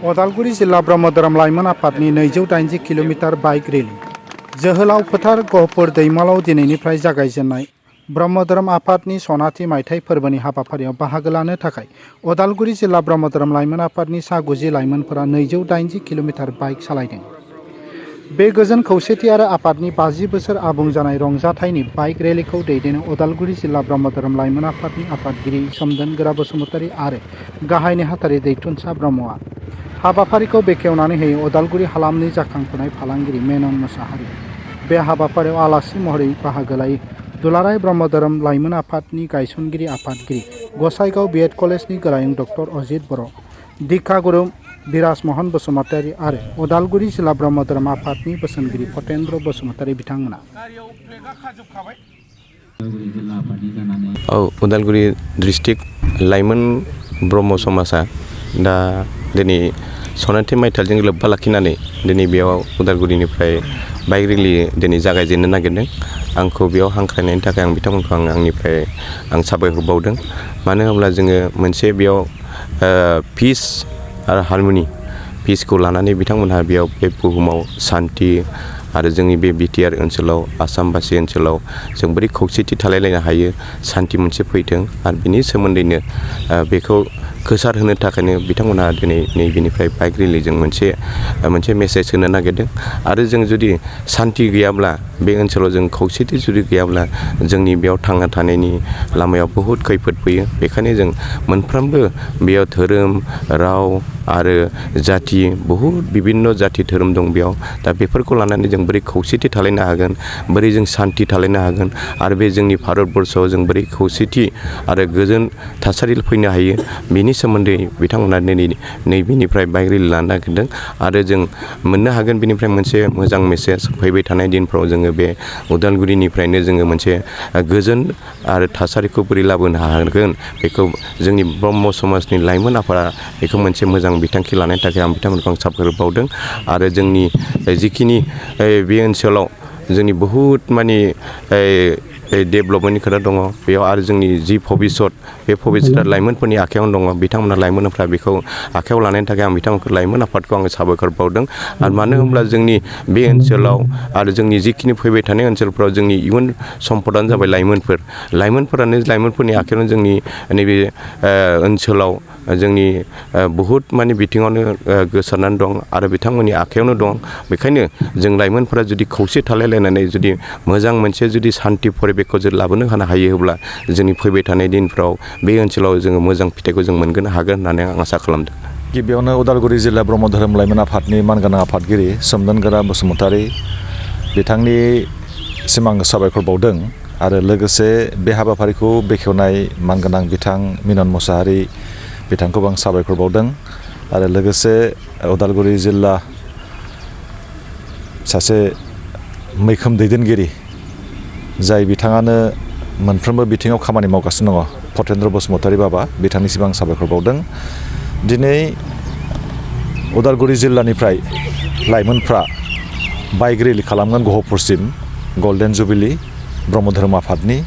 अदालगुरि जिल्ला ब्रह्म धोरोम लाइमोन आफादनि 280 किल'मिटार बाइक रेली जोहोलाव फोथार गहपुर दैमालाव दिनैनिफ्राय जागायजेननाय ब्रह्म धोरोम आफादनि सनाथि मायथाइ फोरबोनि हाबाफारियाव बाहागो लानो थाखाय अदालगुरि जिल्ला ब्रह्म धोरोम लाइमोन आफादनि सा 90 लाइमोनफोरा 280 किल'मिटार बाइक सालायदों। बे गोजोन खौसेथि आरो आफादनि 50 बोसोर आबुं जानाय रंजाथाइनि बाइक रेलीखौ दैदेनो अदालगुरि जिल्ला ब्रह्म धोरोम लाइमोन आफादनि आफादगिरि सोमदोन गोरा बसुमतारी आरो गाहाय नेहाथारि दैथुनसा ब्रह्मआ। हाबाफारिखौ बेखेवनानै होयो अदालगुरि हालामनि जाखांफुनाय फालांगिरि मेनन मोसाहारि। बे हाबाफारियाव आलासि महरै बाहागो लायो दुलाराय ब्रह्म धोरोम लाइमोन आफादनि गायसनगिरि आफादगिरि गसाइगाव बिएड कलेजनि गोरायुं डक्टर अजित बर', दिक्षा गुरु बिराज मोहन बसुमतारी आरो अदालगुरि जिल्ला ब्रह्म धोरोम आफादनि बोसोनगिरि फतेन्द्र बसुमतारी बिथांमोना। उदालगुरि डिस्ट्रिक्ट लाइमोन ब्रह्म समाजा दा दिनै सनाथि मायथाइजों लोब्बा लाखिनानै दिनै बेयाव उदालगुरिनिफ्राय बाइक रेली दिनै जागायजेननो नागिरदों। आंखौ बेयाव हांख्रायनायनि थाखाय आं बिथांमोनखौ आंनिफ्राय साबायखर बावदों। मानो होनब्ला जोङो मोनसे बेयाव पिस आरो हारमनि पिसखौ लानानै बिथांमोनहा बेयाव बे बुहुमाव सान्थि आरो जोंनि बे बिटिआर ओनसोलाव आसामबासि ओनसोलाव जों बोरै खौसेथि थालायलायनो हायो, सान्थि मोनसे फैथों आरो बिनि सोमोन्दैनो बेखौ गोसार होनो थाखायनो बिथांमोनहा दिनै नैबेनिफ्राय बाइक रेलीजों मोनसे मेसेज होनो नागिरदों। आरो जों जुदि सान्थि गैयाब्ला बे ओनसोलाव जों खौसेथि जुदि गैयाब्ला जोंनि बेयाव थांना थानायनि लामायाव बहुद खैफोद फैयो। बेखायनो जों मोनफ्रोमबो बेयाव धोरोम राव आरो जाथि बहुद बिभिन्न जाथि धोरोम दं बेयाव। दा बेफोरखौ लानानै जों बोरै खौसेथि थालायनो हागोन, बोरै जों सान्थि थालायनो हागोन आरो बे जोंनि भारतबर्षआव जों बोरै खौसेथि आरो गोजोन थासारि फैनो हायो बेनि सोमोन्दै बिथांमोना नैबेनिफ्राय बाइक रेली लानो नागिरदों। आरो जों मोननो हागोन बेनिफ्राय मोनसे मोजां मेसेज फैबाय थानाय दिनफ्राव जोङो बे उदालगुरिनिफ्रायनो जोङो मोनसे गोजोन आरो थासारिखौ बोरै लाबोनो हागोन बेखौ जोंनि ब्रह्म समाजनि लाइमोन आफादा बेखौ मोनसे मोजां बिथांखि लानायनि थाखाय आं बिथांमोनखौ साबायखर बावदों। आरो जोंनि जिखिनि बे ओनसोलाव जोंनि बहुद माने डेभेलपमेन्टनि खोथा दङ बेयाव आरो जोंनि जि भबिसत बे भबिसतआ लाइमोनफोरनि आखायावनो दङ। बिथांमोना लाइमोनफ्रा बेखौ आखायाव लानायनि थाखाय आं बिथांमोनखौ लाइमोन आफादखौ आङो साबायखर बावदों। आरो मानो होनब्ला जोंनि बे ओनसोलाव आरो जोंनि जिखिनि फैबाय थानाय ओनसोलफ्राव जोंनि इयुन सम्पदानो जाबाय लाइमोनफोरनि आखायावनो जोंनि नैबे ओनसोलाव जोंनि बहुद माने बिथिङावनो गोसारनानै दं आरो बिथांमोननि आखायावनो दं। बेखायनो जों लाइमोनफोरा जुदि खौसे थालायलायनानै जुदि मोजां मोनसे जुदि सान्थि परिबेखखौ जुदि लाबोनो हायोब्ला जोंनि फैबाय थानाय दिनफ्राव बे ओनसोलाव जोङो मोजां फिथाइखौ जों मोनगोनो हागोन होननानै आं आसा खालामदों। गिबियावनो उदालगुरि जिल्ला ब्रह्म धोरोम लाइमोन आफादनि मानगोनां आफादगिरि सोमदोन गोरा बसुमतारी बिथांनिसिम आं साबायखर बावदों। आरो लोगोसे बे हाबाफारिखौ बेखेवनाय मानगोनां बिथां मेनन मोसाहारि बिथांखौबो आं साबायखर बावदों। आरो लोगोसे उदालगुरि जिल्ला सासे मैखोम दैदेनगिरि जाय बिथाङानो मोनफ्रोमबो बिथिङाव खामानि मावगासिनो दङ फतेन्द्र बसुमतारी बाबा बिथांनिसिम आं साबायखर बावदों। दिनै उदालगुरि जिल्लानिफ्राय लाइमोनफ्रा बाइक रेली खालामगोन गहपुरसिम गल्डेन जुबिली ब्रह्म धोरोम आफादनि।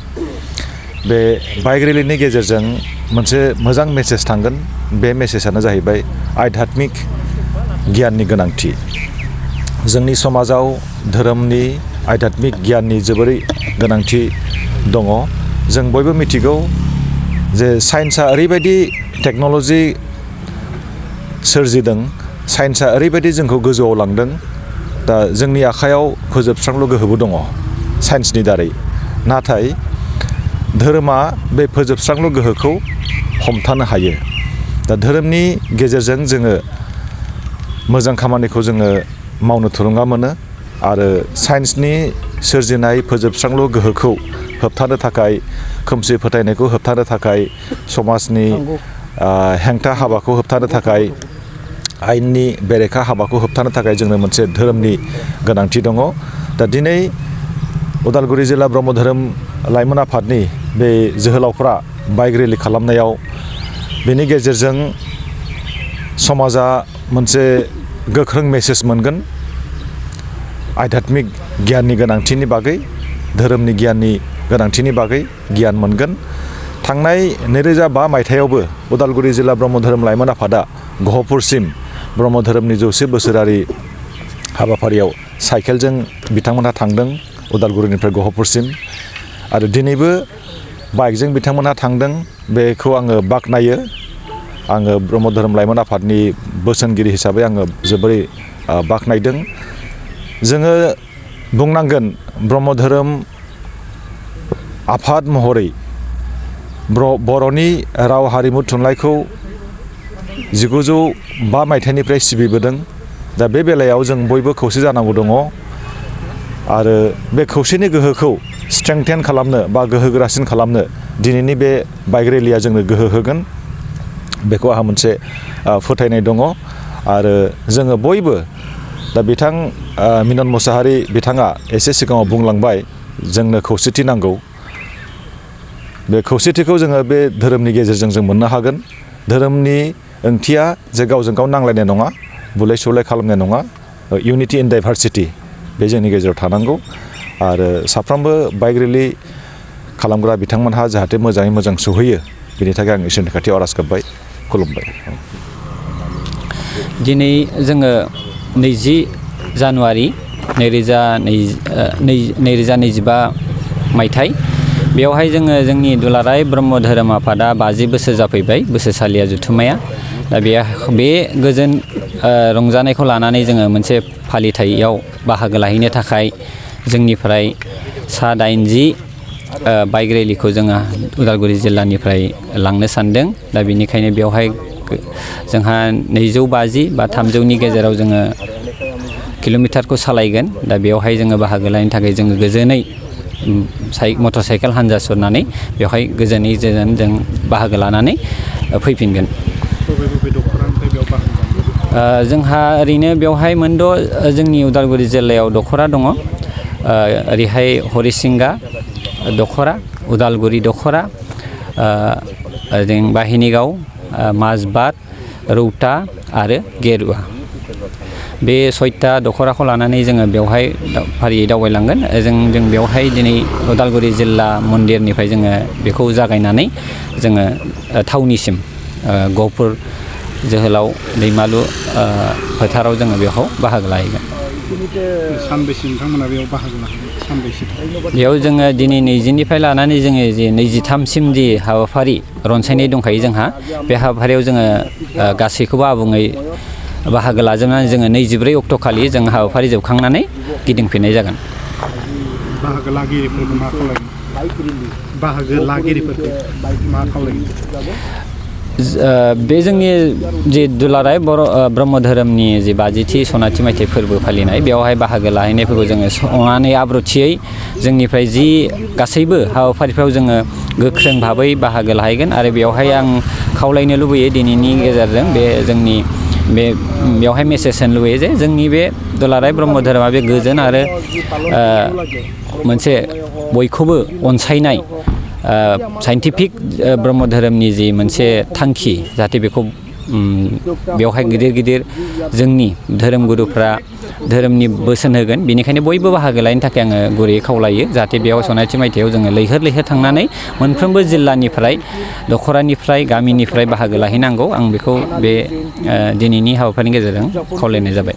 बे बाइक रेलीनि गेजेरजों मोनसे मोजां मेसेज थांगोन। बे मेसेजआनो जाहैबाय आध्यात्मिक गियाननि गोनांथि। जोंनि समाजाव धोरोमनि आध्यात्मिक गियाननि जोबोरै गोनांथि दङ। जों बयबो मिथिगौ जे साइन्सआ ओरैबायदि टेक्न'लजि सोरजिदों, साइन्सआ ओरैबायदि जोंखौ गोजौआव लांदों। दा जोंनि आखायाव फोजोबस्रांल' गोहोबो दङ साइन्सनि दारै। नाथाय धोरोमा बे फोजोबस्रांल' गोहोखौ हमथानो हायो। दा धोरोमनि गेजेरजों जोङो मोजां खामानिखौ जोङो मावनो थुलुंगा मोनो। आरो साइन्सनि सोरजिनाय फोजोबस्रांल' गोहोखौ होबथानो थाखाय, खोमसि फोथायनायखौ होबथानो थाखाय, समाजनि हेंथा हाबाखौ होबथानो थाखाय, आयेननि बेरेखा हाबाखौ होबथानो थाखाय जोंनो मोनसे धोरोमनि गोनांथि दङ। दा दिनै उदालगुरि जिल्ला ब्रह्म धोरोम लाइमोन आफादनि बे जोहोलावफ्रा बाइक रेली खालामनायाव बेनि गेजेरजों समाजा मोनसे गोख्रों मेसेज मोनगोन। आध्यात्मिक गियाननि गोनांथिनि बागै, धोरोमनि गियाननि गोनांथिनि बागै गियान मोनगोन। थांनाय 2005 मायथाइयावबो उदालगुरि जिल्ला ब्रह्म धोरोम लाइमोन आफादा गहपुरसिम ब्रह्म धोरोमनि 100 बोसोरारि हाबाफारियाव साइकेलजों बिथांमोनहा थांदों उदालगुरिनिफ्राय गहपुरसिम आरो दिनैबो बाइकजों बिथांमोनहा थांदों बेखौ आङो बाख्नायो आङो ब्रह्म धोरोम लाइमोन आफादनि बोसोनगिरि हिसाबै आङो जोबोरै बाख्नायदों जोङो बुंनांगोन ब्रह्म धोरोम आफाद महरै बर'नि राव हारिमु थुनलाइखौ 1905 मायथाइनिफ्राय सिबिबोदों दा बे बेलायाव जों बयबो खौसे जानांगौ दङ आरो बे खौसेनि गोहोखौ स्ट्रेंथेन खालामनो बा गोहोगोरासिन खालामनो दिनैनि बे बाइक रेलिया जोंनो गोहो होगोन बेखौ आंहा मोनसे फोथायनाय दङ आरो जोङो बयबो दा बिथां मिनन मुसाहारि बिथाङा एसे सिगाङाव बुंलांबाय जोंनो खौसेथि नांगौ बे खौसेथिखौ जोङो बे धोरोमनि गेजेरजों जों मोननो हागोन धोरोमनि ओंथिया जे गावजों गाव नांलायनाय नङा बुलाय सुलाय खालामनाय नङा इउनिटि इन डाइभारसिटि बे जोंनि गेजेराव थानांगौ आरो साफ्रोमबो बाइक रेलि खालामग्रा बिथांमोनहा जाहाथे मोजाङै मोजां सौहैयो बेनि थाखाय आं इसोरनि खाथियाव आर'ज गाबबाय खुलुमबाय दिनै जोङो 20 जानुवारि 2025 मायथाइ बेवहाय जोङो जोंनि दुलाराय ब्रह्म धोरोम आफादा 50 बोसोर जाफैबाय बोसोरसालिया जथुम्माया दा बे गोजोन रंजानायखौ लानानै जोङो मोनसे फालिथायाव बाहागो लाहैनो थाखाय जोंनिफ्राय सा 80 बाइक रेलिखौ जोङो उदालगुरि जिल्लानिफ्राय लांनो सानदों दा बेनिखायनो बेवहाय जोंहा 250 बा 300नि गेजेराव जोङो किल'मिटारखौ सालायगोन दा बेवहाय जोङो बाहागो लानो थाखाय जोङो गोजोनै मटर साइकेल हानजा सुरनानै बेवहाय गोजोनै जों बाहागो लानानै फैफिनगोन जोंहा ओरैनो बेवहाय मोनद' जोंनि उदालगुरि जिल्लायाव दखरा दङ ओरैहाय हरिसिंगा दखरा उदालगुरि दखरा जों बाहिनिगाव माजबाद रौता आरो गेरुवा बे 6टा दखराखौ लानानै जोङो बेवहाय फारियै दावबायलांगोन जों बेवहाय दिनै उदालगुरि जिल्ला मन्दिरनिफ्राय जोङो बेखौ जागायनानै जोङो थावनिसिम गहपुर जोहोलाव दैमालु फोथाराव जोङो बेयाव बाहागो लाहैगोन सानबैसे नोंथांमोना बेयाव बाहागो लागोन सानबैसे बेयाव जोङो दिनै 20निफ्राय लानानै जोङो जे 23सिम जि हाबाफारि रनसायनाय दंखायो जोंहा बे हाबाफारियाव जोङो गासैखौबो आबुङै बाहागो लाजोबनानै जोङो 24 अक्ट'खालि जों हाबाफारि जोबखांनानै गिदिंफिननाय जागोन बाहागो लागिरिफोरखौ मा खावलायगोन बाहागो लागिरिफोरखौ मा खावलायगोन बे जोंनि जे दुलाराय ब्रह्म धोरोमनि जे 50थि सनाथि मायथाइ फोरबो फालिनाय बेवहाय बाहागो लाहैनायफोरखौ जोङो सननानै आब्रुथियै जोंनिफ्राय जि गासैबो हाबाफारिफ्राव जोङो गोख्रों भाबै बाहागो लाहैगोन आरो बेवहाय आं खावलायनो लुबैयो दिनैनि गेजेरजों बेवहाय मेसेज होनो लुबैयो जे जोंनि बे दुलाराय ब्रह्म धोरोमा बे गोजोन आरो मोनसे बयखौबो अनसायनाय साइन्टिफिक ब्रह्म धोरोमनि जि मोनसे थांखि जाहाथे बेखौ बेवहाय गिदिर जोंनि धोरोम गुरुफ्रा धोरोमनि बोसोन होगोन बेनिखायनो बयबो बाहागो लानो थाखाय आङो गुरैयै खावलायो जाहाथे बेयाव सनाथि मायथाइयाव जोङो लैहोर थांनानै मोनफ्रोमबो जिल्लानिफ्राय दखरानिफ्राय गामिनिफ्राय बाहागो लाहैनांगौ आं बेखौ बे दिनैनि हाबाफारिनि गेजेरजों खावलायनाय जाबाय।